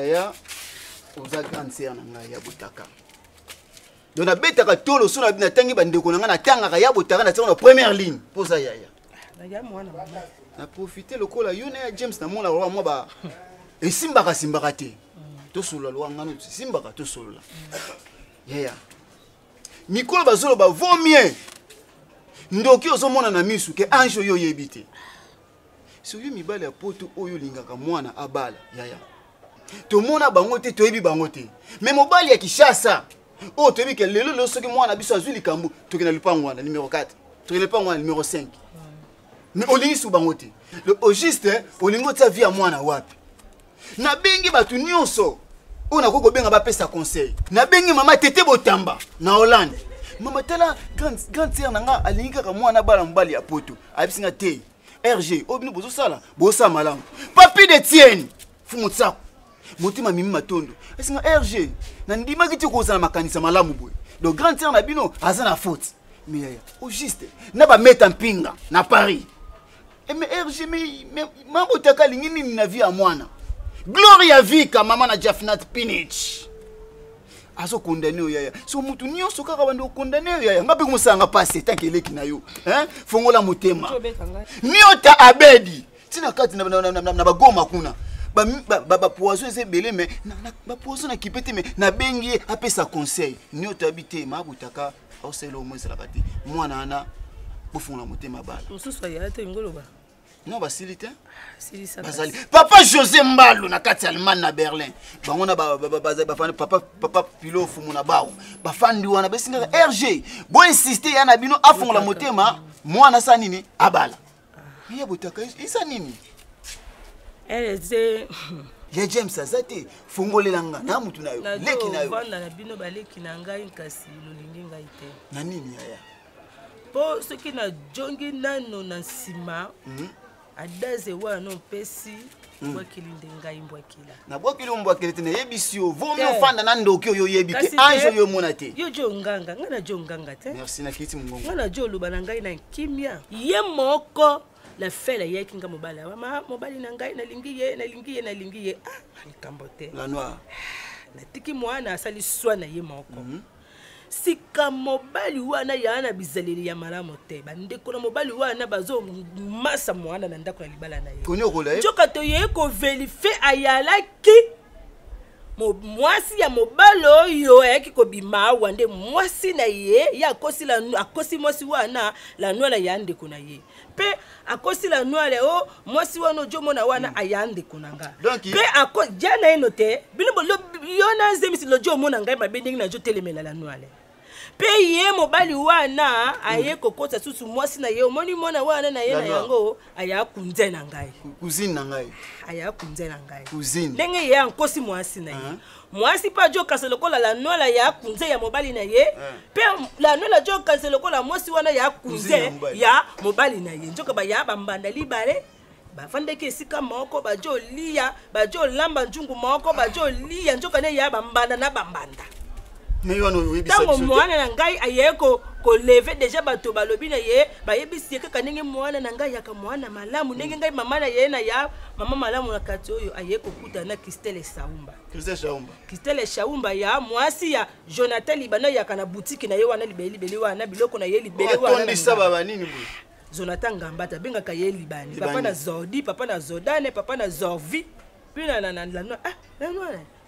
Yaya, oza grande sœur na ngai ya botaka. Donc nabetaka tolo so natangi bandeko na ngai, natangaka ya botaka, natiaka na première ligne mpo oza yaya. Na profite lokola yo na ya James, namona lokola mwa ba esimbaka simbaka te. Tosolola lokola ngano simbaka, tosolola. Yaya, mikolo bazoloba vaut mieux ndoki ozomona na misu ke ange oyo oyebi te. Soki mibali ya poto oyo olingaka mwana abala, yaya, tomona bango te, toyebi bango te. Me mobali ya Kinshasa oyo toyebi ke lelo lelo soki mwana biso azwi likambo, tokende na lupango wana numero 4, tokende lupango wana numero 5. Me olingi su bango te. Au juste olingi otia vie ya mwana wapi? Nabengi bato nyonso oyo nakoki kobenga bapesa conseil. Nabengi mama Tete Botamba na Hollande. Mama, tala, grande sœur na nga alingi kaka mwana bala mobali ya poto. Ayebisi nga te, RG, oyo bino bozosala, bozosala malamu. Papi de Tienne Fumu Tsaku, motema mimi matondo, esinga RG, nandimaki ti kozala makanisa malamu boye. Donc grande sœur na bino aza na faute. Mais yaya, au juste na bameta mpinga na Paris. Mais RG, mais mabotaka alingi nini na vie ya mwana? Gloria Vika, mama na Jafnat Pinich, azokondane oyo yaya. So mutu nyonso kaka bandi okondane oyo yaya, nga mpe komosalanga pasi etanke eleki na yo. Fongola motema. Nyota abedi ntina kati na bagoma kuna, bapoison eza ebele. Me bapoison na kipe te, me nabengi ye apesa conseil. Nyota abi te, mabutaka aosala omo ezalaka te. Mwana wana bofungola motema, bala. Mosusu aya te, ngoloba. Non, basili te, bazali papa José Mbalu na kati ya Allemagne na Berlin. Bango na bafandi, papa Pilo Fumu na bao bafandi wana, besingaka RG boinsiste ya na bino afungola motema mwana asa nini abala ye botaka eza nini. Ya James aza te, fongolela nga na mutu na yo, leki na yo. Vanda na bino baleki na ngai, kasi lolingi ngai te. Na nini, yaya? Mpo soki najongi nano na nsima, adaze wana opesi mbwakili nde ngai mbwakila. Nabwakili mbwakili te, nayebisi yo vomi ofanda na ndoki oyo oyebi te, ange oyo omona te. Yo jo nganga, ngai na jo nganga te. Merci, nakiti mongongo. Ngai na jo oloba na ngai na kimia. Ye moko la fele ayaki nga mobali awa, ma mobali na ngai nalingi ye, nalingi ye, nalingi ye. Ah, likambo te. La noire. Natiki mwana asali swa na ye moko. Sika mobali wana ya na bizaleli ya malamu te. Bandeko na mobali wana bazomasa mwana na ndako ya libala na ye. Nzoka toyei koverifie, ayalaki mwasi ya mobali oyo ayaki kobima awa nde mwasi na ye. Ye akosi, akosi mwasi wana la noire ya ndeko na ye, mpe akosi la noire o mwasi wana ojomona wana aya ndeko na nga. Mpe ja na yeno te, bino yo na nzemisi lojo omona ngai mabe ndenge nazotelemela la noire. Mpe ye mobali wana aye kokota susu mwasi na ye. Omoni mwana wana na ye na yango aya kunze na ngai. Cousine na ngai. Aya kunze na ngai. Cousine. Ndenge ye ankosi mwasi na ye, mwasi mpe ajokasa lokola la noire ya kunze ya mobali na ye, mpe la noire ajokasa lokola mwasi wana ya kunze ya mobali na ye. Nzoka baya bambanda libale, bafandaki esika moko, bajo lia, bajo lamba nzungu moko, bajo lia. Nzoka ne ya bambanda na bambanda. Ntango mwana na ngai aye kolever déjà, bato balobi na ye, bayebisi ye kaka ndenge mwana na ngai yaka mwana malamu, ndenge ngai mama na ye na ya mama malamu na kati oyo aye kokutana na Kristele Saumba. Kristele Shaumba ya mwasi ya Jonathan Libana, yaka na butiki na ye wana libele libele wana, biloko na ye libele wana. Jonathan Ngambata abengaka ye Libani, papa na Zordi, papa na Zordane, papa na Zorvi. Mpe na ah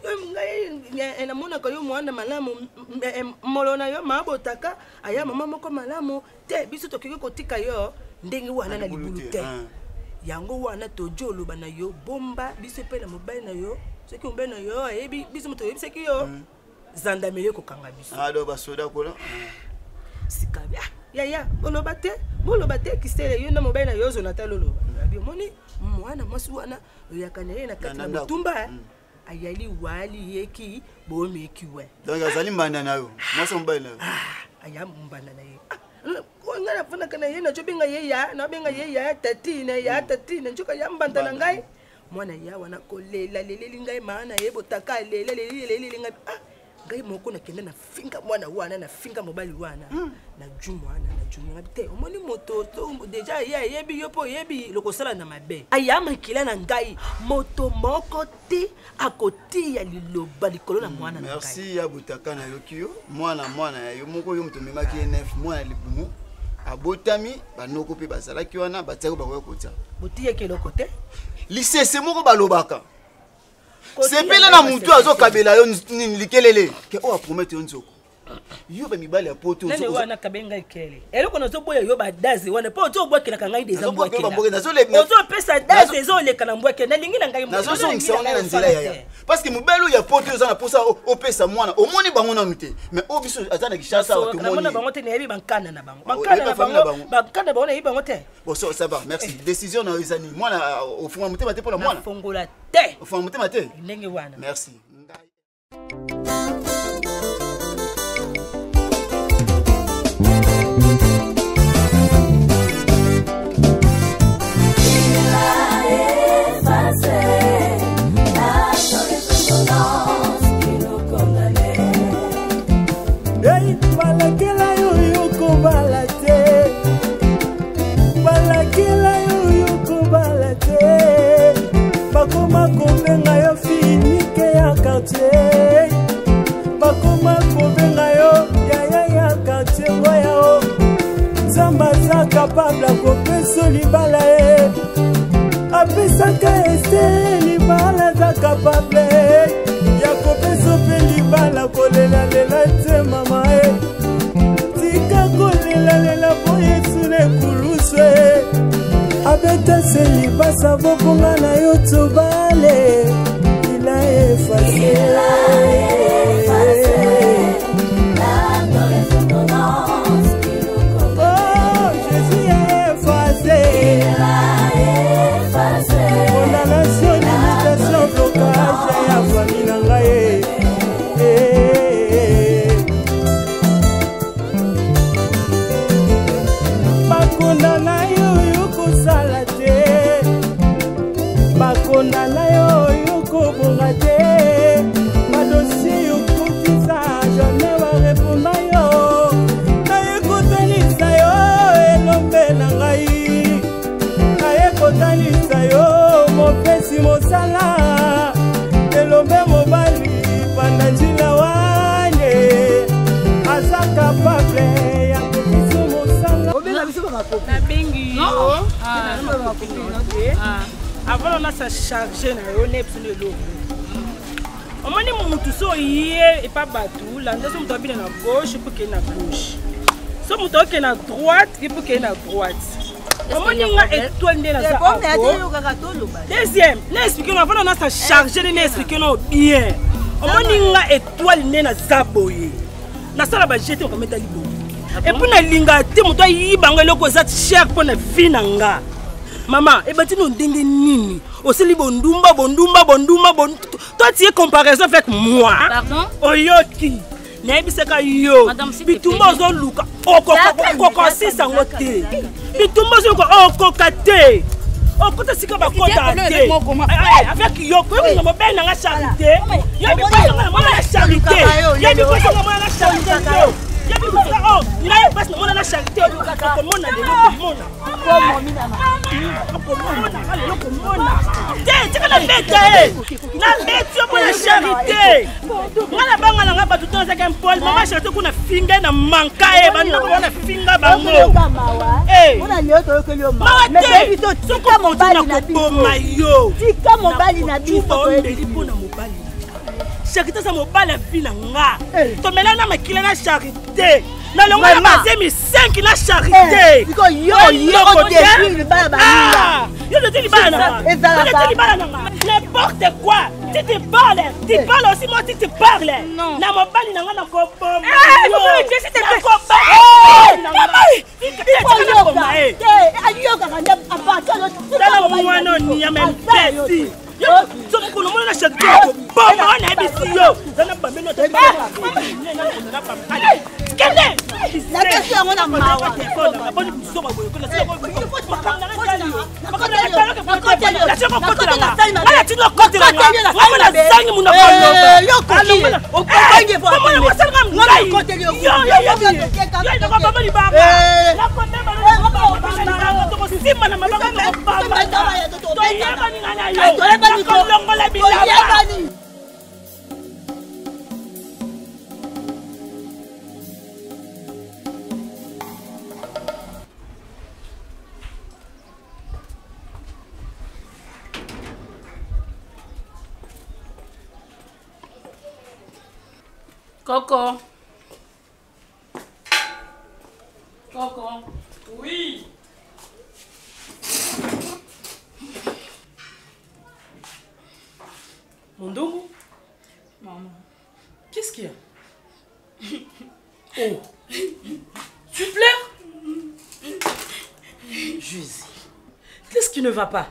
ngai namonaka yo mwana malamu, molo na yo mabotaka aya mama moko malamu te. Biso tokoki kotika yo ndenge wana na libulu te. Yango wana tojo oloba na yo, bomba biso mpe na mobali na yo. Soki mobali na yo ayebi biso, moto oyebisaki yo, gendarmerie ekokanga biso. Basoda kola. Sika yaya, oloba te, boloba te. Kisele, yo na mobali na yo Jonathan, loloba abi omoni mwana mwasi wana oyaka na ye na kati na motumba, ayali wali yeki bomeki we. Donc azali mbanda na yo, mwasi mobali na yo. Aya mbanda na ye. Ngai nafandaka na ye, nazobenga ye ya, nabenga ye ya tatine, ya tatine. Nzoka ya mbanda na ngai. Mwana ya wana kolela, leleli ngai maa na ye botaka, lela leleli, leleli ngai. Ah. Ngai moko nakende na finga mwana wana, na finga mobali wana, na ju mwana na ju ngai te. Omoni moto to deja ye ayebi yo mpo oyebi lokosala na mabe. Aya makila na ngai, moto moko te akotia liloba likolo na mwana na ngai. Merci ya butaka na yoki yo mwana mwana ya yo moko yo moto omemaki ye nef mwana libumu abotami banoko mpe bazalaki wana batiaki bakoya kotia. Botiyaki eloko te. Lisese moko balobaka. Sepela na mutu azokabela yo nini likelele ke oyo apromete yo nzoko yo ba mibali ya poto. Nani wana kabenga ikele eloko nazoboya yo badaze wana mpo ozobwakelaka ngai deja mbwakela, ozopesa daze ezoleka na mbwakela, nalingi na ngai. Nazozongisa wana na nzela yaya, parce que mobali oyo ya poto oza na mposa opesa mwana, omoni bango nanu te, mais oyo biso aza na Kinshasa awa tomoni bango te. Nayebi bankanda na bango, bankanda na bango, bankanda bango, nayebi bango te. Bon, ça, ça va, merci. Décision na yo eza nini? Mwana ofunga motema te mpo na mwana? Nafongola te. Ofunga motema te ndenge wana. Merci. Ngai balakela yo yokobala te, balakela yo yokobala te, bakoma kobenga yo finike ya quartier, bakoma kobenga yo yaya ya quartier. Ngoya o Nzambe aza kapable akopesa libala ye, apesaka ese libala, aza kapable ya kopesa mpe libala. Kolelalela te mama e, tika kolelalela po Yesu na ekulusu e abeta se libasa boponga na yo tobale. Il a effacé. Oh, Jésus a effacé. Condamnation, limitation, blocage ya famille na ngai e. Eh. Bakondana yo yo kosala te, bakondana yo yo kobonga te, badossier yokotisa jamais bareponda yo. Naye kotalisa yo elombe na ngai, naye kotalisa yo mopesi mosala, elombe mobali panda njila wane aza kapable ya kopesa mosala. Obenga biso bamakopi. Nabengi yo avant nasa charge na yo ne biso eloko. Omoni mutu so oye epa bato landa, so moto abina na gauche mpo kende na gauche, so moto akende na droite mpo kende na droite. Omoni nga étoile nde naza. Deuxième, na explique no avant nasa charge nde na explique no bien. Omoni nga étoile nde naza boye, nasala bajete okameta liboye, et puis nalinga te moto ayiba ngo eloko eza cher mpo na vie na nga. Mama ebati no ndenge nini osali bondumba bondumba bondumba. Toi, tu es comparaison avec moi? Pardon? Oyoki nayebisaka yo bitumba ozoluka okokosisa yango te, bitumba ozoluka okoka te, okota sika bakota te avec yo. Koyokinga mobali nanga charité, yebi kosanga mwana na charité, yebi kosanga mwana na charité, yo yebi kosanga o ngai mpasi na mwana na charité. Okomona lelo, komona, okomona lelo, komona te. Tika nabeta ye, nabeti yo mpona charité. Nga na banga nanga bato to nazalaki mpole. Mama charité kuna finga na manka ye, bandako wana finga bango. Mawa te, soki okoti na koboma yo. Tika mobali na biso. Omeli mpona mobali. Charité aza mobali ya vie na nga, tomela na makila na charité, nalongo na bazemi 5 na charité. Yo toti libala na nga, libala na nga, n'importe quoi. Tu te parles, tu parles aussi, moi tu te parles na mobali na nga, na koboma. Tala mwana oniama mpesi, soki konomona na charité koboma wana, yebisi yo zana bambeno. Kende. Napesi yango na mawa. Nazangi monoko tokosimba na maboko toyebani nga na yo nakolongola bilamba. Coco. Coco. Oui. Mondongo. Maman. Qu'est-ce qu'il y a? Oh. Tu pleures? Juzi. Qu'est-ce qui ne va pas?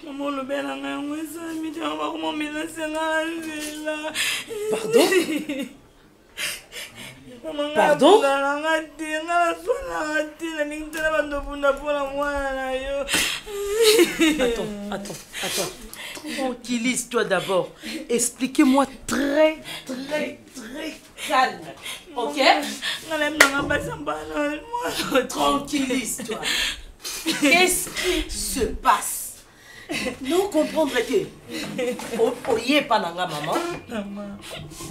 Maman, olobela ngai yango esalami te bakomomelase nga na nzela. Pardon? Pardon? Nanga te, nga naswanaka te, nalingi te na bando bunda mpo na mwana na yo. Attends, attends, attends. Tranquillise-toi d'abord. Expliquez-moi très, très, très calme. Ok? Nga nayebi nanga basambana. Tranquillise-toi. Qu'est-ce qui se passe? Nous comprendre que oye pa nanga maman.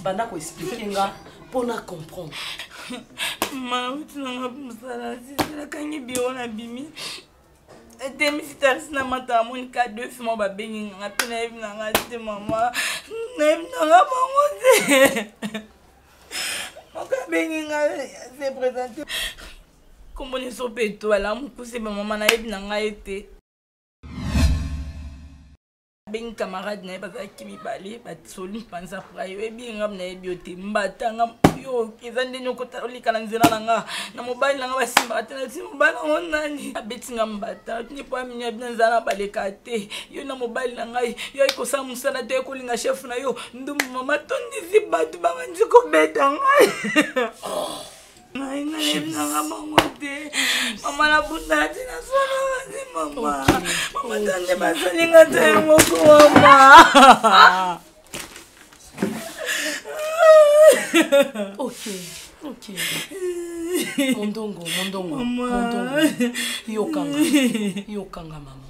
Banda ko expliquer nga pona comprendre. Mauti nanga mosala nakangi biro na bimi etemisi taxi na mata amoni ka deux fima babengi nganga mpe nayebi nanga te mama, nayebi nanga bango te. Moko abengi nga, se présente, kombo nyonso mpe etoile mokuse bamama, nayebi na ngai te. Abengi camarade na ye, bazalaki mibale, basoli mpanza pra yo oyebi nga, nayebi yo te, mbata nga yo eza ndeni okota olika na nzela na nga na mobali na nga basimbaka te. Nati mobali yango nani? Abeti nga mbata tuni po amini abi na nzala na baleka te, yo na mobali na ngai, yo ayi kosala mosala te, kolinga chef na yo ndumbu. Mama, tondisi bato babandi kobeta ngai. Ngai nayebi nanga bango te mama, nabundaka te, naswanaka te mama. Mama, tande basalinga te moko mama. Ok, ok. Mondongo, mondongo, mondongo. Yokanga, yokanga mama.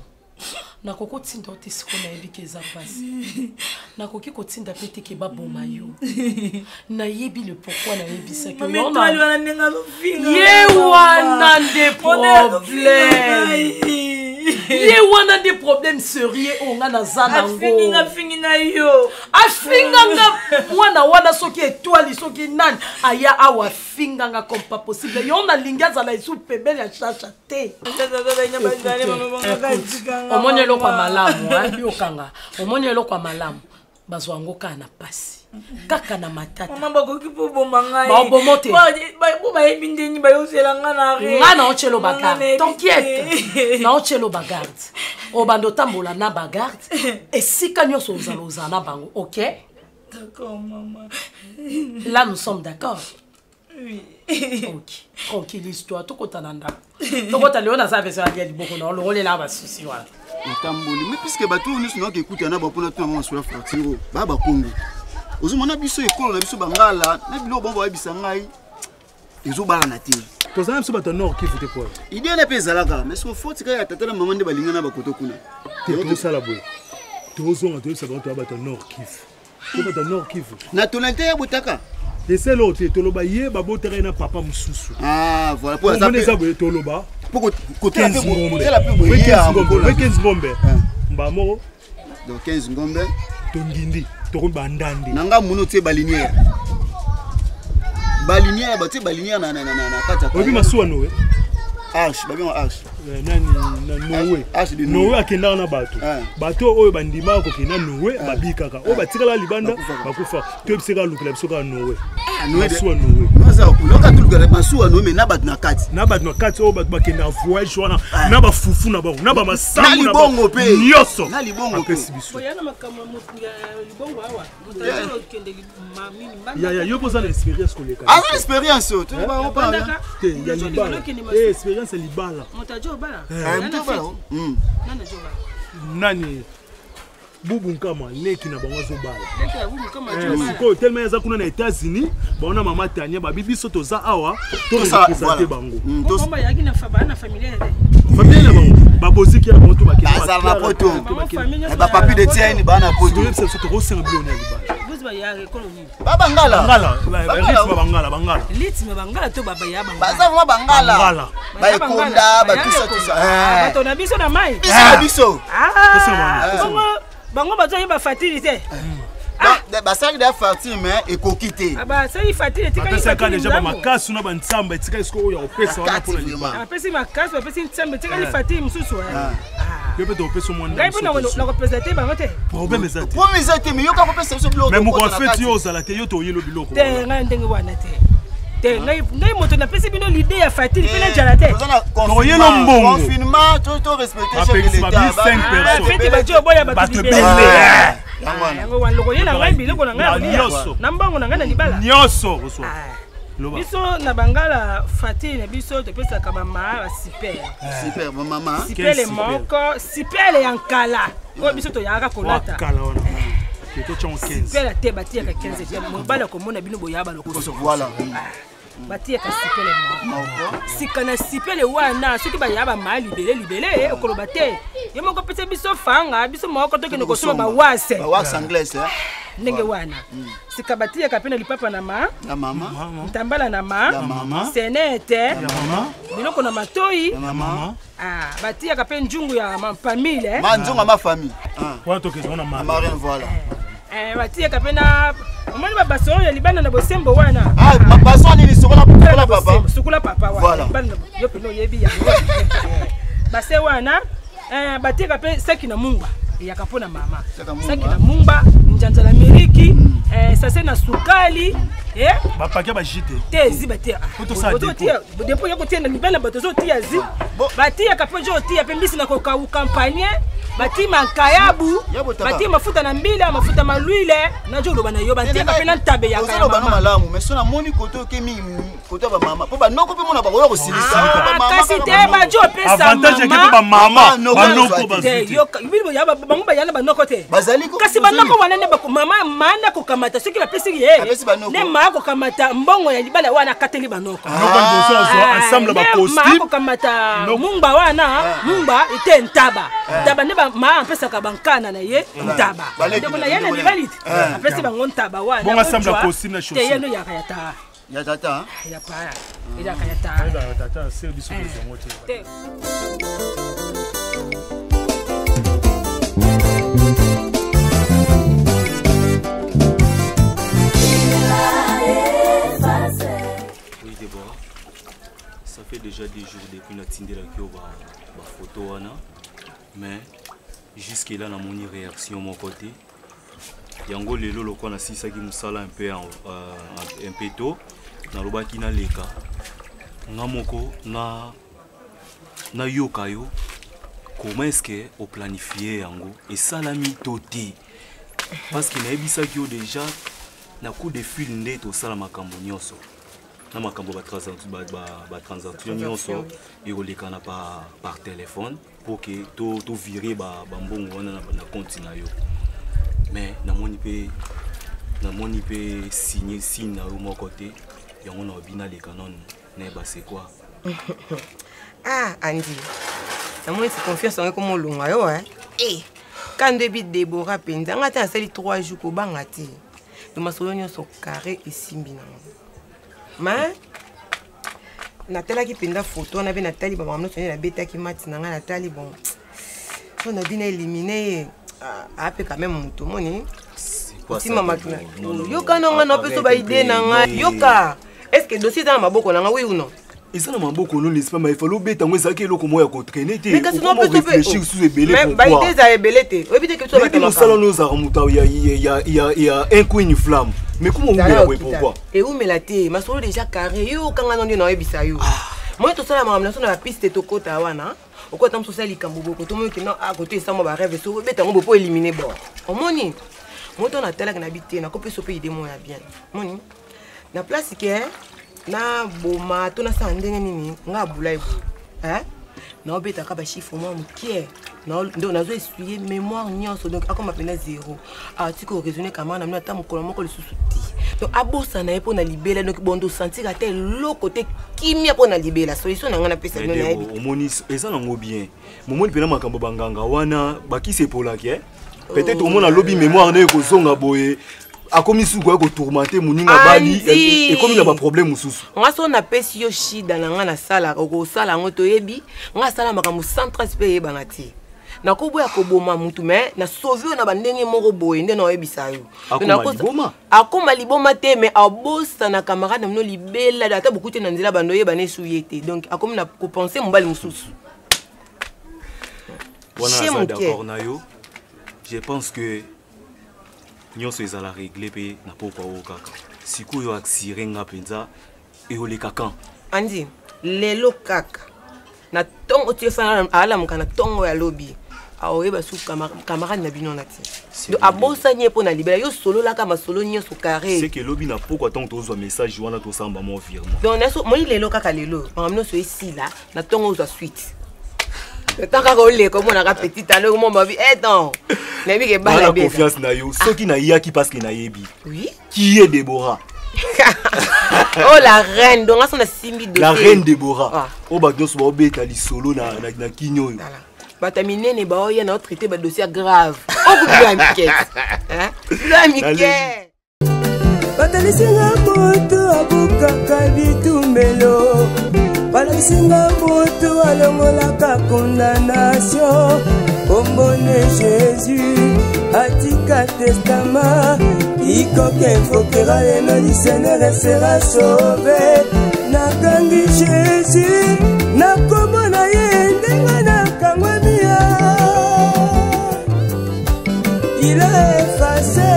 Nakoki kotinda yo te sikoyo, nayebi ke eza mpasi. Nakoki kotinda mpe te ke baboma yo. Nayebi le pourquoi nayebisaki yo. Mama, wana ndenge azofinga. Ye wana nde problème, ye wana nde problème sérieux oyo nga naza nango. Afingi afingi na yo. Afinganga mwana wana, soki etwali, soki nani aya awa, afinganga comme pas possible. Yo nalingi azala esu pembeni ya Chacha te. Omoni eloko ya malamu, yokanga, omoni eloko ya malamu bazwa yango kaka na pasi, kaka na matata. Mama, bakoki mpo boma ngai. Baobomo te. Po bayebi ndeni bayozela nga na re. Nga na otyelo bagarde, t'inquiète, na otyelo bagarde, obanda otambola na bagarde esika nyonso ozala, ozala na bango, ok? D'accord mama. Là nous sommes d'accord. Oui. Ok, tranquillise-toi, tokota na ndako, tokota. Leo naza besoin alia liboko na olongolela basusi wana. Natamboli, mais puisque bato oyo nyonso nayoka ekuta na bapona tuna bango masolo ya fracture oyo baya bakongo, ozomona biso ekolo na biso bangala na biloko bango bayebisa ngai ezobalana te. Tozala biso bato ya Nord Kivu te po Idée na mpe ezalaka, mais soki foti kaka ya tata na mama nde balinga na bakoto kuna. Te, tosala boye, tozonga, toyebisa bango toya bato ya Nord Kivu, to bato ya Nord Kivu. Na tonalité ya botaka. Esele oyo te, toloba ye babotaka ye na papa mosusu. Ah voilà, po aza eza boye, toloba po kotela 15 mpe ngombe. Kotela mpe boye ye ya mokolo. 15 ngombe mbaa moko. Donc 15 ngombe. Tongindi, tokomi bandande. Na nga mono tie balinière, balinière, batie balinière na kati ya Oyebi masuwa Noe? Arche, babenga arche. Nani na Noe? Arche de Noé. Noe akendaka na bato. Bato oyo bandimaka kokende na Noe babikaka, oyo batikala libanda Bakufaka. Bakufa. Toyebisaka alukela biso kaka Noe. Masuwa Noé. Yoka tulukaka masuwa Noé, mais na bato na kati. Na bato na kati oyo bato bakendaka voyage wana na bafufu na bango na bamasangu na libongo mpe nyonso. Na libongo mpe. Apesi biso. Boya na makambo ya motu ya libongo awa. Moto azokende mamini. Yaya, yo mpo oza na expérience koleka. Aza na expérience oyo toyeba yango pa. Te, ya libala. Eh, expérience ya libala. Moto ajo obala. Moto obala. Nani ajo obala? Nani? Bubu Nkama, leki na bango azobala. Leki ya Bubu Nkama ajo obala. Sikoyo tellement aza kuna na États-Unis, bango na mama Tania babi biso toza awa torepresente bango. Bongo bayaki na fa na familia te. Familia na bango baboziki ya bango to bakende. Bazala na poto. Bapapi de Tienne baa na poto. Toyebisa biso tokosenga biloko na libala. Bozi bayaka ekolo nini? Babangala. Bangala, rythme bangala, bangala. Rythme bangala to babaya bangala. Baza vraiment bangala. Bangala. Baekonda, batusa tusa. Bato na biso na mai. Biso na biso. Bongo bango bazoyeba fatili te. Basalaki da fatili mais ekoki te. Basali fatili etikali. Bapesaka deja bamakasu na bantsamba etikali sikoyo oyo ya kopesa wana mpona libala. Bapesi makasu, bapesi ntsamba, etikali fatili mosusu. Yo mpe tokopesa mwa. Ngai mpo nakopesa te bango te. Problème eza te. Problème eza te, mais yoka kopesa biso biloko. Mais moko afeti yo ozala te, yo toyelo biloko. Te, ngai ndenge wana te. Te, ngai moto napesi bino l'idée ya fatili mpe najala te. Toyelo mbongo. Confinement, to respecter chef de l'État. Feti bajo oboya bato ebele. Yango wana lokoyela ngai biloko na ngai na mbongo na ngai na libala. Nyonso kozwa. Biso na bangala fatili na biso topesaka bamama basipele. Super bamama. Sipele moko, sipele ya nkala oyo biso toyaka kolata. Kala wana. Sipele te, batiyaka 15 te. Mobali akomona bino boyaba lokoso. Voilà. Batiyaka sipele moko. Sika na sipele wana soki baya bamaa libele libele okoloba te. Ye moko pesa biso fanga biso moko tokende kosomba bawase. Bawase anglaise. Ndenge wana. Sika batiyaka mpe na lipapa na ma. Na mama. Ntambala na ma. Ya mama. Senete. Ya mama. Biloko na matoi. Ya mama. Batiyaka mpe nzungu ya famille. Ma nzungu ya ma famille. Wana tokende na ma. Marraine voilà. Batiyaka mpe na omoni babaso ya libanda na bosembo wana. Ah, baso nini sukola sukola papa. Sukola papa wana. Libanda yo mpe oyebi yango. Base wana batiyaka mpe saki na mungwa. Eyaka mpo na mama. Saki na mungwa, njanza na miliki, sase na sukali. Bapake bajite. Te zi batia. Depo ya kotia na libanda bato ozotia zi. Batiyaka mpe jo otia mpe mbisi na kokauka mpanye. Bati makayabu, bati mafuta na mbila, mafuta malwile, na jo loba na yo batiaka mpe na ntabe ya kaya mama. Malamu, mais so namoni koto oke mingi koto ya bamama mpo banoko mpe mona bakoya kosilisa. Kasi te bajo opesa avantage yake mpe bamama banoko bazwi bango baya na banoko te. Bazali kasi banoko wana nde mama mana kokamata soki bapesi ye nde maa kokamata mbongo ya libala wana akateli banoko. Noko liboso azwa ensemble ba costume. Maa kokamata mungba wana mungba ete ntaba. Ntaba nde maa apesaka bankana na ye ntaba. Ndeko na ye na libali te apesi bango ntaba wana. Bongo ensemble ya costume na chaussure. Te ye no yaka ya ta. Ya tata. Ya pa. Ezalaka ya ta. Ya tata se biso tozwango te. Oui, Déborah, ça fait déjà des jours depuis natindelaki yo ba photo wana, mais jusque là namoni réaction moko te. Yango lelo lokola nasilisaki mosala un peu un peu tôt, nalobaki naleka nga moko na nayoka yo comment est-ce que oplanifie yango esalami to te, parce que nayebisaki yo déjà na coup de fil nde tosala makambo nyonso na makambo batransaction nyonso ekolekana par téléphone pour que to virer bambongo wana na compte na yo. Mais namoni mpe signe signe na yo moko te, yango na obi naleka nanu nayeba c'est quoi. Ah, Andy, namoni si confiance yango ekoma olonga yo. Ka ndebi Debora mpenza nga te nasali 3 jours kobanga te. Donc masolo nyonso carré esimbi nango. Mais natalaki mpenza photo wana mpe natali bamakambo nyonso nde nabetaki mati na ngai natali bon. So na bino éliminé ye ape quand même moto moni. Otima makina. Yoka na nga na peso ba idée na nga. Yoka. Est-ce que dossier eza na maboko na nga oui ou non? Eza na maboko non, n'est-ce pas, mais il fallait obeta ngo ezalaki eloko moko ya kotraîner te. Mais kasi non Okoma peso pe réfléchir sous ebele Mais ba pourquoi? idée eza ebele te. Oyebi te ke biso Nayebi bato mosala makambo. no ozalaka moto ya un coup une flamme. Mais comment oumela boye pourquoi? Eumela te, masolo déjà carré. Yo okanga no nde naoyebisa yo. Moi tosala makambo na biso na bapiste tokota wana. Okota mosusu osala likambo boye koto moyoki no ah koto esama barêve so obeta yango boye mpo éliminer bord. Omoni? Moto natalaki na bi te nakopesa mpe idée moko ya bien. Omoni? Na place ke naboma to nasala ndenge nini nga abula eboye. Hein? Naobetaka bachiffre mwa mokie nazo essuyer mémoire nyonso donc akoma mpenza zéro atiki oraisonne kamara na bino ata mokolo moko lisusu te donc abosana ye mpo na libela donc bondo sentir ata eloko te kimia mpo na libela solution na ngai napesa bino nayebi omoni eza nango bien momoni mpena makambo banganga wana bakisi epolaki eh? peut-être omona lobi mémoire naye ekozonga boye akomi suku aye kotourmente moninga bali ekomi na baproblème mosusu nga so napesi yo shida na nga nasalaka okosala yango toyebi nga asala makambo sans trace mpe eyebana te nakoboya koboma mutu me na sauve yo na bandenge moko boye nde naoyebisa yo akoma liboma te me abosana camarade na bino libela ata bokuti na nzela bando oyebana esu ye te donc akomi na kopense mobali mosusu wana naza d'accord na yo. Je pense que nyonso ezala réglé mpe na pokwa oyo kaka sikoyo asire nga mpenza eoleka kan andi lelo kaka na ntongo ti efana alamuka na ntongo ya lobi aoyeba su camarade na bino na ti donc abosani ye mpo na libela yo sololaka masolo nyonso carré c'est que lobi na pokwa ntango tozwa message wana tosamba mwa virement donc naso moi lelo kaka lelo makambo nyonso esila na ntongo ozwa suite ntango kaka oleka omonaka petit alo omoma babi e non nayebi ke bala bien confiance na yo soki nayaki parce que nayebi oui qui est Déborah? Oh la reine, donc on a simbi dossier. La reine Déborah. Ah. Oh ba nyonso ba obeta lisolo na na, na kinyo yo. Bato ya minene ba oya na traiter ba dossier grave. Okubila mike. Hein? Bila mike. Batalisi nga moto abukaka bitumbelo, balakisi nga moto alongolaka condamnation. Kombo ne Jésus atika testament, quiconque invoquera le nom du Seigneur sera sauvé. Nakangi Jésus na kombo na ye ndenge nakangwami ya il a effacé.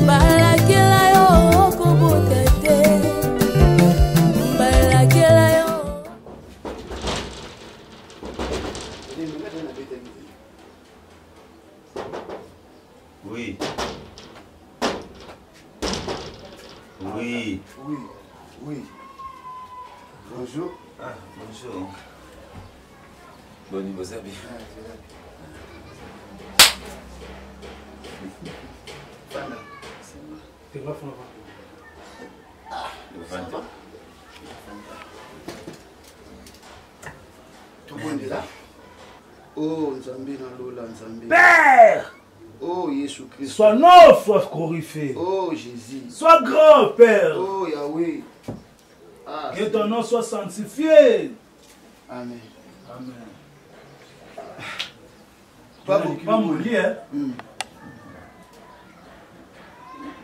Balakela yo okobota te, balakela yo. Oui. Oui. Oui. Oui. Bonjour. Ah, bonjour. Boni bozabi. Tobondela. Oh Nzambe na lola Nzambe. Père. Oh Jésus Christ. Sois nom soit glorifié. Oh Jésus. Sois grand Père. Oh Yahweh. Ah, que ton nom soit sanctifié. Amen. Amen. Pas beaucoup. Moli, hein?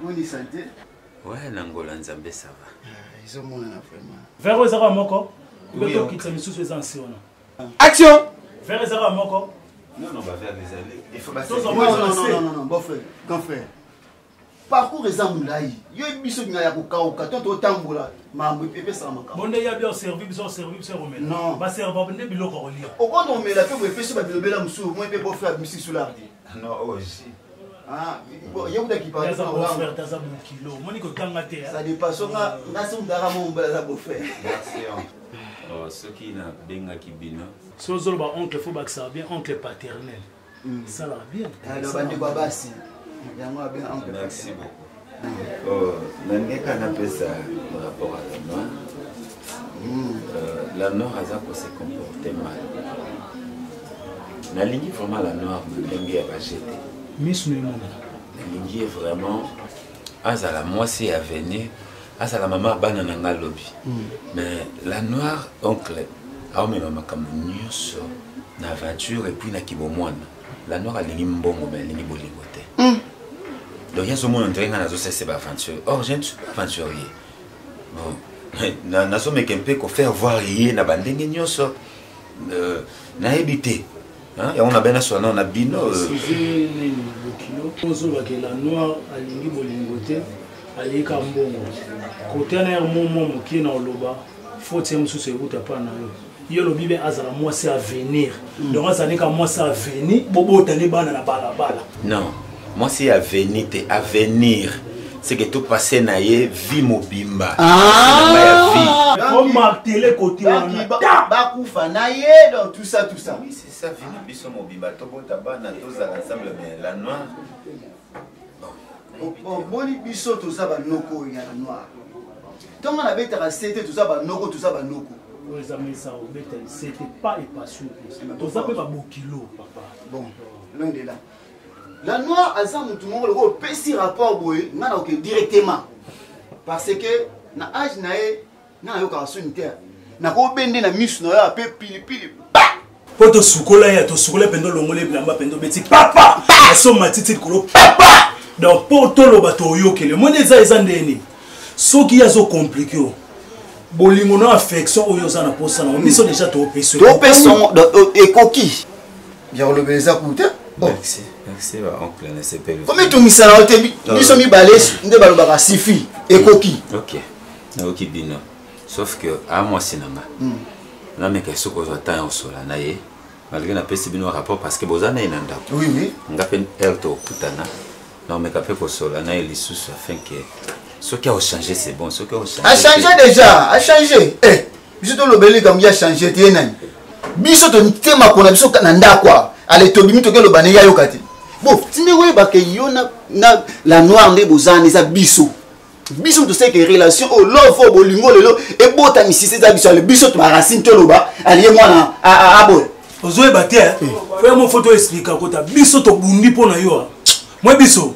Boni santé? Ouais, nangola Nzambe ça va. Ils ont mon vraiment. Verre ezaka moko. Beto kitsa misusu eza nsi wana. Action! Verre ezaka moko. Non, non, bah verre ezali. Il faut pas Non, non, non, non, non, beau frère, grand frère. Parcours eza molai. Yo biso binga ya kokauka to totambola mambo epesaka makambo. Bonde ya bien servi biso servi biso romela. Non. Ba serva nde biloko kolia. Okondo omela pe boye epesi ba bilobela mosusu moi pe beau frère misi sulardi. Non, oh, si. Ah, bon, ye kuta kipa. Taza beau frère, taza bon kilo. Moni ko tanga te. Ça dépasse nga nga so ndara mo mbala za beau frère. Merci. Oh, soki na bengaki bino. So zolo ba oncle faut bakisa bien oncle paternel. Ça va bien. Alors bandi ba basi. Yango bien oncle. Merci beaucoup. Oh, nangeka napesa rapport à la noire. La noire aza ko se comporter mal. Nalingi vraiment la noire na ndenge ya bajete. Misu na emona. Nalingi vraiment azala mwasi ya avenir, azala mama bana na nga lobi. Mais la noire oncle aomema makambo nyonso na aventure et puis na kibomwana. La noire alingi mbongo mais alingi bolingo te. Donc ye azomona ndenge nga nazosese ba aventure. Or je ne suis pas aventurier. Bon, nazomeka mpe kofaire voir ye na bandenge nyonso. Nayebi te. Yango na bena swana na bino. Excusez nini bokilo. Ozobake la noire alingi bolingo te, alika mbongo. Kote na mo mo mokie na oloba, faute mosusu ekuta pa na yo. Yo lobi be azala mwasi avenir. Mm. Donc azali ka mwasi avenir, bobotani bana na balabala. Non, mwasi avenir te, avenir. C'est que tout passé na ye vie mobimba. Ah! Ya vie. Faut marteler côté wana. Bakufa na ye donc tout ça tout ça. Oui, c'est ça vie na biso mobimba tobota bana tozala ensemble mais la noire. Bon, bon, boni biso toza banoko ya la noire. Ntongo nabetaka sete toza banoko toza banoko. Oyo eza mesa obeta sete pas epasu. Toza pe babokilo papa. Bon, loin de là. La noire aza mutu moko lokola opesi rapport boye nga na oke directement parce que na age na ye nga nayokaka soni te nakobende na misu na yo ape pilipili ba mpo tosukola ye tosukola mpenza olongoli bilamba mpenza obeti papa aso matiti likolo papa donc mpo toloba toyokele omoni eza eza ndeni soki ye azokomplike yo bolingo na affection oyo oza na mposa nango biso deja topesi topesi ekoki ya kolobela eza kutu te Merci, merci ba oncle nasepeli. Komitungisa na yo te biso mibale nde balobaka sifi ekoki. Ok, nayoki bino. Sauf que a mwasi na nga. Hmm. Nameka soki kozwa temps ya kosola na ye malgré napesi bino rapport parce que boza na ye na ndako. Oui, oui. Nga mpe heure tokutana naomeka mpe kosola na ye lisusu afin que soki aochange c'est bon soki aochange. Achange déjà, achange. Eh. biso tolobeli likambo ya change te ye nani biso totemako na biso na ndako awa ale tobimi toke loba ne yayoka te bo tinde oyebaka yo na, na la noire nde bozana eza biso biso toseke relation oyo love oyo bolingo lelo ebota misisa eza biso ale biso baracine toloba aliye mwana aboya ozoyeba te eh? foya mo foto explika kota biso tobundi mpo na yo mwe biso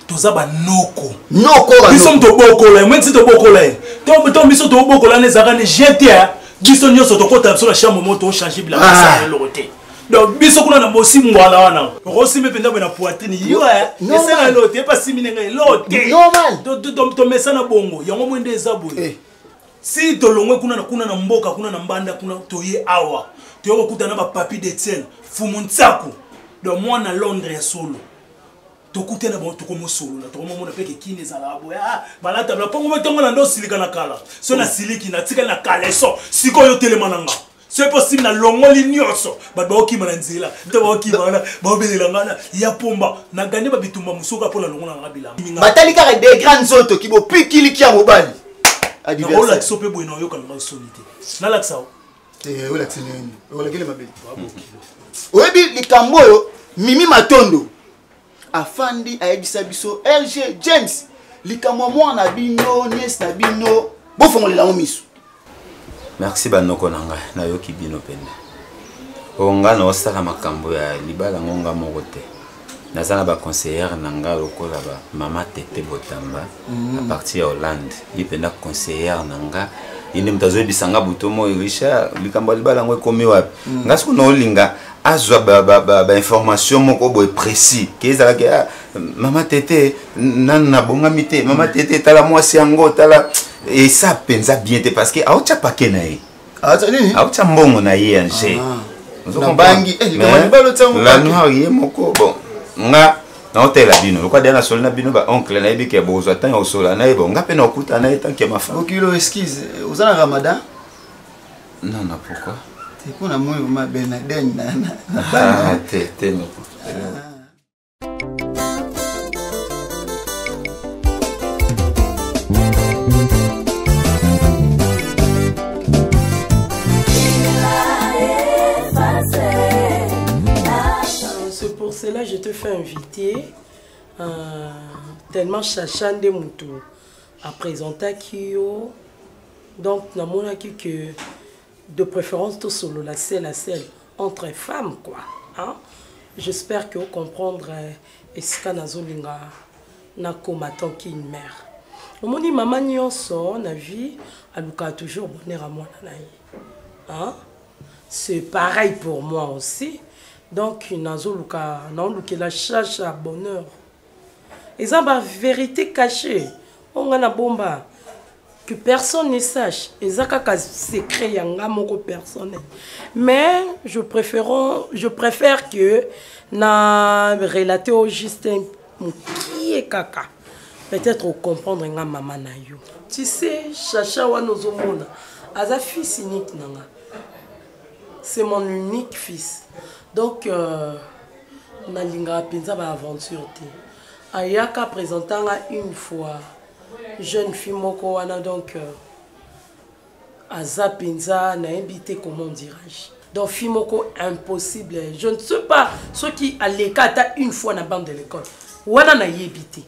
toza banoko noko biso moto obokola ye mweti tobokola ye to biso tobokola wana ezalaka ne jete biso nyonso tokota biso na chambre moko tochange bilamba ah. eloko te donc biso kuna na bosi ngwala wana okosimbe mpenza boye na poitrine yo esala eloko te epa simi ndenge eloko te tomesana bongo yango moi nde eza boye eh. si tolongwe kuna na kuna na mboka kuna na mbanda kuna toye awa toye kokutana na bapapi d'etienne fumu nsaku donc mwana londres ya solo tokutana bango tokomosolola tokomomona mpe kekini ezalaka boye ah, balata bla mpongo motongo na nde osilika na kala so nasiliki natikali na kaleson sikoyo otelema na nga soki mpo simi nalongoli nyonso bato baokima na nzela nte baokima wana baobelela nga na ya pomba naganye babitumba mosuka mpo nalongola nanga bilamba batali kaka degra nzoto kibopikiliki ya mobali olakisa mpe boye na oyoka nanga soni te nalakisa te olakisi nini olakeli mabe oyebi likambo oyo mimi matondo afandi ayebisa biso lg james likambo ya mwana na bino niese na bino bofongolela yango miso merci banoko na ngai nayoki bino mpenza oyo ngai naosala makambo ya libala yango ngai moko te naza na baconseillere na ngai lokola bamama tete botamba mm. a partir ya hollande ye mpenza conseillere na nga ye nde moto azoyebisa nga buto moi richard likambo ya libala yango ekomi wapi mm. nga soki naolinga azwa bainformation ba, ba, ba moko boye précis ke ezalaki ah, mama tete nanu nabongami te mama tete tala mwasi yango tala esa mpenza bien te parce que aotya pake na ye aotya mbongo na ye ya nje ah. eh, la noire ye moko bon nga naotela bino lokola deya nasoli na bino baoncle nayebi ke bozwa ntango ya kosola na ye bon nga mpe nakokuta na ye tanke mafa okilo excuse oza na ramadan non non pourquoi te mpo na moi ma bernadin na ah, te te noko ah. C'est pour cela que je te fais inviter. Euh, tellement Chacha nde mutu a présentaki yo donc namonaki que de préférence tosolola sel à sel entre femmes quoi hein? j'espère que ocomprendre euh, esika nazolinga nakoma tant qu'une mère omoni mama nyonso na vie alukaka toujours bonheur ya mwana na ye hein? c'est pareil pour moi aussi donc nazoluka naolukela chacha bonheur eza ba vérité cachée oyo ngai nabomba Que personne ne sache. Eza kaka secret ya nga moko personnel. Mais je préfère, je préfère que na relater au Justin mokie kaka. Peut-être comprendre nga mama na yo. Tu sais, Chacha wana ozomona aza fils unique na nga. C'est mon unique fils. Donc euh, nalingaka mpenza ba aventure te. Ayaka présenta nga une fois jeune fille moko wana donc euh, aza mpenza nayebi te comment dirais-je donc fille moko impossible je ne sais pas soki aleka ata une fois na bande de l'école wana nayebi te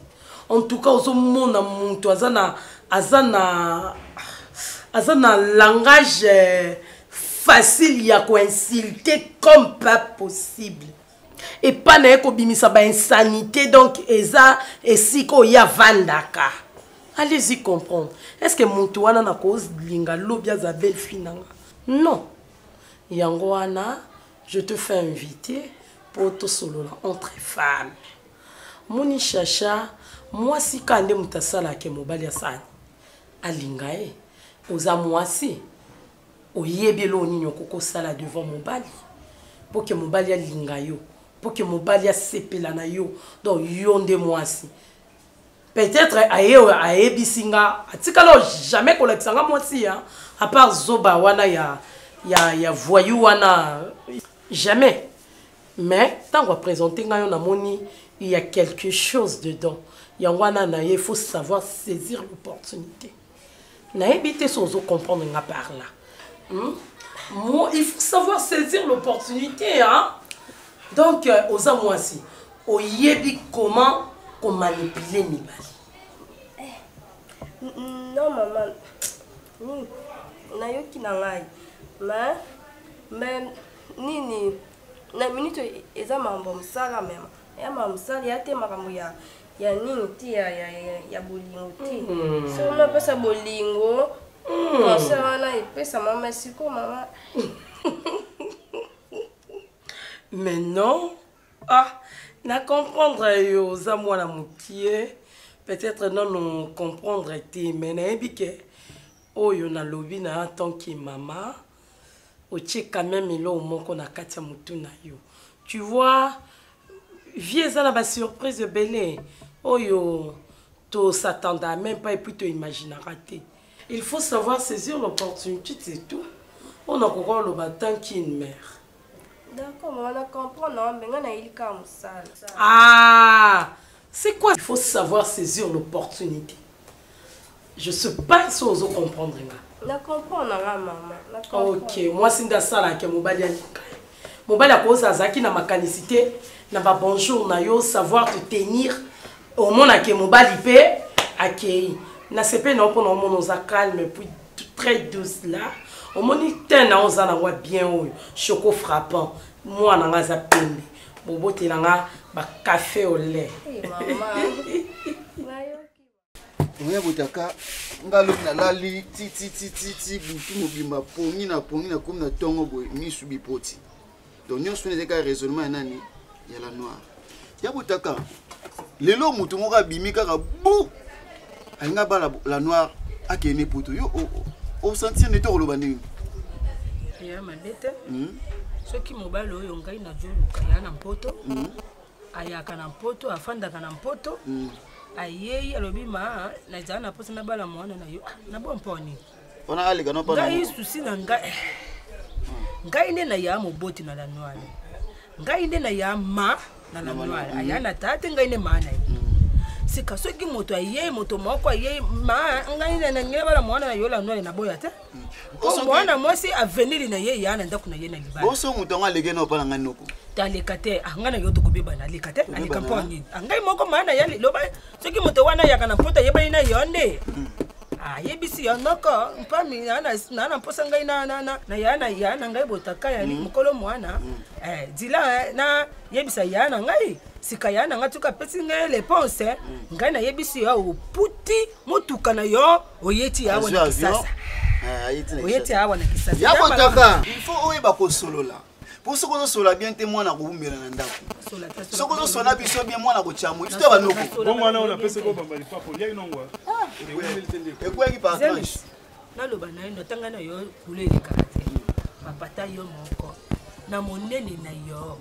en tout cas ozomona moto aza na aza na aza na langage euh, facile ya koinsulte comme pas possible epa na ye kobimisa bainsanité donc eza esika oyo avandaka allez-y comprendre est ce que moto wana nakolinga lobi aza belle fille na nga non yango wana je te fais inviter mpo tosolola entre femmes moni chacha mwasi kaka nde moto asalaka mobali asani alinga ye oza mwasi oyebi eloko nini okoki kosala devant mobali mpo ke mobali alinga yo mpo ke mobali asepela na yo donc yo nde mwasi peut-être aye ayebisi nga atikala jamais kolakisa nga mwasi ya à part zoba wana ya, ya, ya voyou wana jamais mais ntango apresente ngai yo namoni il y a quelque chose dedans yango wana na ye faut savoir saisir l'opportunité nayebi te so ozo comprendre nga par là hmm? Moi, il faut savoir saisir l'opportunité hein? donc euh, oza mwasi oyebi comment komanipuler mibali eh, non mama nini nayoki na ngai mais mais nini na minute eza makambo ya mosala mema ya makambo mosala ya te makambo ya ya nini te ya, ya, ya, ya bolingo te mm. soki napesa bolingo mm. conseil wana epesa mama sikoyo mama mais non ah na comprendre yo oza mwana mokie peut-être nano comprendre te mais nayebi ke oyo nalobi na tant que mama otie quand même eloko moko na kati ya motu na yo tu vois vie eza na basurprise ebele oyo tosatanda même pas epuis toimaginaka te il faut savoir saisir l'opportunité c'est tout oyo nakoka oloba tant qu'une mère D'accord, maman, na comprendre, non, mais nga na ilika musala. Ah, c'est quoi Il faut savoir saisir l'opportunité. Je sais pas si ozo comprendre nga. Na comprendre nga mama. Na comprendre. OK, mwasi nde asalaka mobali alinga ye. Mobali akoza azalaki na makanisi te na ba bonjour na yo savoir te tenir omonake mobali mpe akei nasepeli na yo mpona omona oza calme puis très douce là omoni te na oza nango bien oyo choco frappant mwana nga aza pembe bobotela nga ba café au lait hey, oya botaka nga lobi nalali tititititi butu mobimba pongi na pongi nakomi na ntongo boye misu bipoti donc nyonso wana ezali kaka raisonnement ya nani ya la noire ya botaka lelo moto moko abimi kaka bu alingi abala la noire akende poto yo osentir nde tokoloba ndenge ya mabe te hmm? soki mobali oyo ngai nazoluka ya na mpoto hmm? ayaka na mpoto afandaka na mpoto hmm. ayei alobi ma nazala na mposa nabala mwana na yo ah, nabo mpo nini wana aleka no ngai susi na ngai ngai nde naya moboti na lanoile ngai nde naya ma na lanoile aya na tata ngai nde ma na ye sika soki moto ayei moto moko ayei ma ngai ngai bala mwana na yo lanoile naboya te po mwana mwasi aveniri na ye ya na ndako na ye na libala boso moto yango aleke na opala ngai noko aleka te ah, ngai na yo tokobebana aleka te aleka mpo nini ah, ngai moko maa na ya loba soki moto wana ayaka na mpoto ayebani na yo nde hmm. ayebisi yo noko mpami naa na mposa ngai na ya na ya na ngai botaka ya hmm. mokolo mwana hmm. eh, dila eh, na yebisa ya na ngai sika ya na ngai tuka apesi ngai reponse ngai nayebisi yo oputi motuka na yo oyeti awa na kisasa eh, oyeti awa na kisasa ya botaka il faut oyeba kosolola. Po soki ozosola bien te mwana akoumela na ndako. Soki ozosola biso bien mwana akotya moi. Biso to banoko. Bongo wana oyo napesi ko bamba lipapo oliaki nongwa. Ekweyaki par tranche. Naloba na yo ntanga na yo kula elekaka te. Papa ta yo moko na monene na yo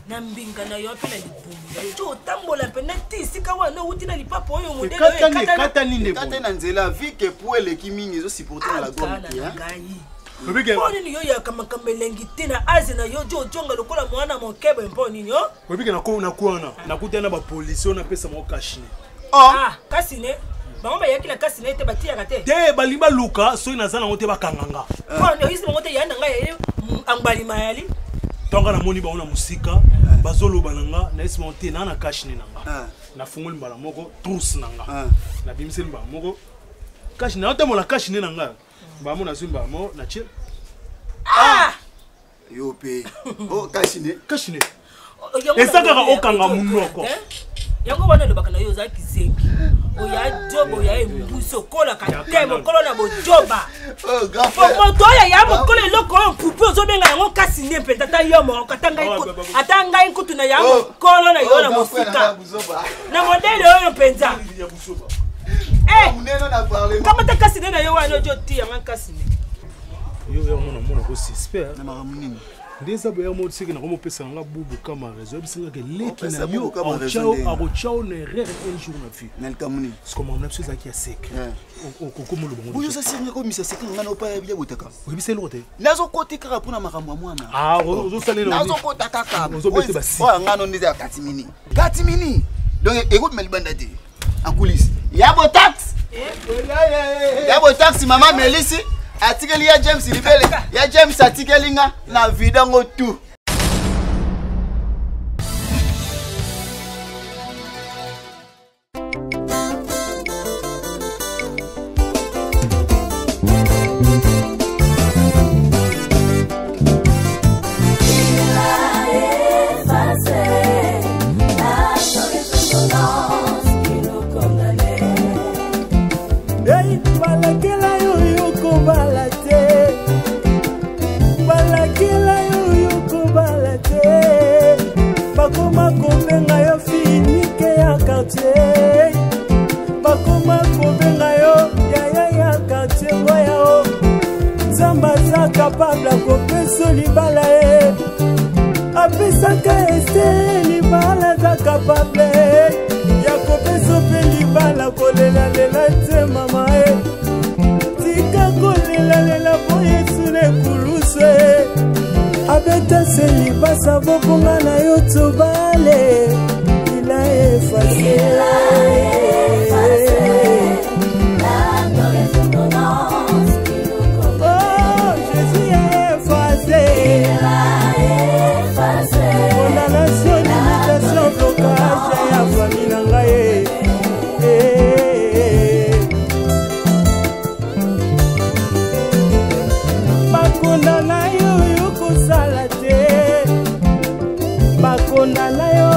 na mbinga na yo mpe na libumu na yo to otambola mpe na ti esika wana owuti na lipapa oyo modele ekatani na nzela vi ke po eleki mingi ezosupporte na la gomme te ngai mpo nini yo oyaka makambo elengi te na aze na yo jo ojonga lokola mwana mokebe mpo nini o oyebike nakuana nakutani na bapolisi oyo napesa moko kashine ah kasi ne bango bayaki na kasi na ye te batiyaka te te balingi baluka soki naza nango te bakanga nga oyisi bango te ya na ngai yaye angbalima yali ntonga namoni bango na mosika bazoloba na nga nayesi bango te naa na kashine na nga nafungoli mbala moko trousse na nga nabimiseli mbala moko kashi naotambola kashine na nga mbala moko nazwi mbala moko natie yo mpe o kashine kashine eza kaka okanga monoko yango wana olobaka na yo oza kizengi oya jobo oya embusi okolaka te mokolo na bojoba po moto oyo ya mokolo eloko oyo mpupu ozobenga yango kasi nde mpenza ata yo moko ata ngai nkutu na ya mokolo na yo na mosika na modele oyo mpenza kamata kasi nde na yo wana ojo otiyanga kasi nde yo yo mona mona ko suspect na makambo nini nde eza boya mo seke nako mopesa nga bubu kama raison yebisa nga ke leki na yo akotya yo na erreur un jour na vie na likambo nini siko makambo na biso ezalaki ya seke okokoma oloba ngo oyo oza seringa komisa seke nga na opa ya botaka oyebisa eloko te nazokota kaka mpona makambo ya mwana ozosalela nazokota kaka ozobete basi oyo nga no nde eza ya katimini katimini donc ekobima libanda te en coulisse ya botax ya botax mama melisi atikeli ya James libele ya James atikeli nga na vidango tout. Balakela yo yo kobala te, balakela yo yo kobala te, bakoma kobenga yo finike ya quartier, bakoma kobenga yo yaya ya quartier. Boya o Nzambe aza capable akopesa libala ye, apesaka ese libala aza capable ya kopesa mpe libala. Kolelalela te mama e, tika kolelalela po Yesu na ekulusu e abeta se libasa bokonga na yo tobale il a effacé. Oh, Jésus a effacé. Condamnation, limitation, blocage ya famille na ngai. Bakonda na yo yo kosala te, bakonda na yo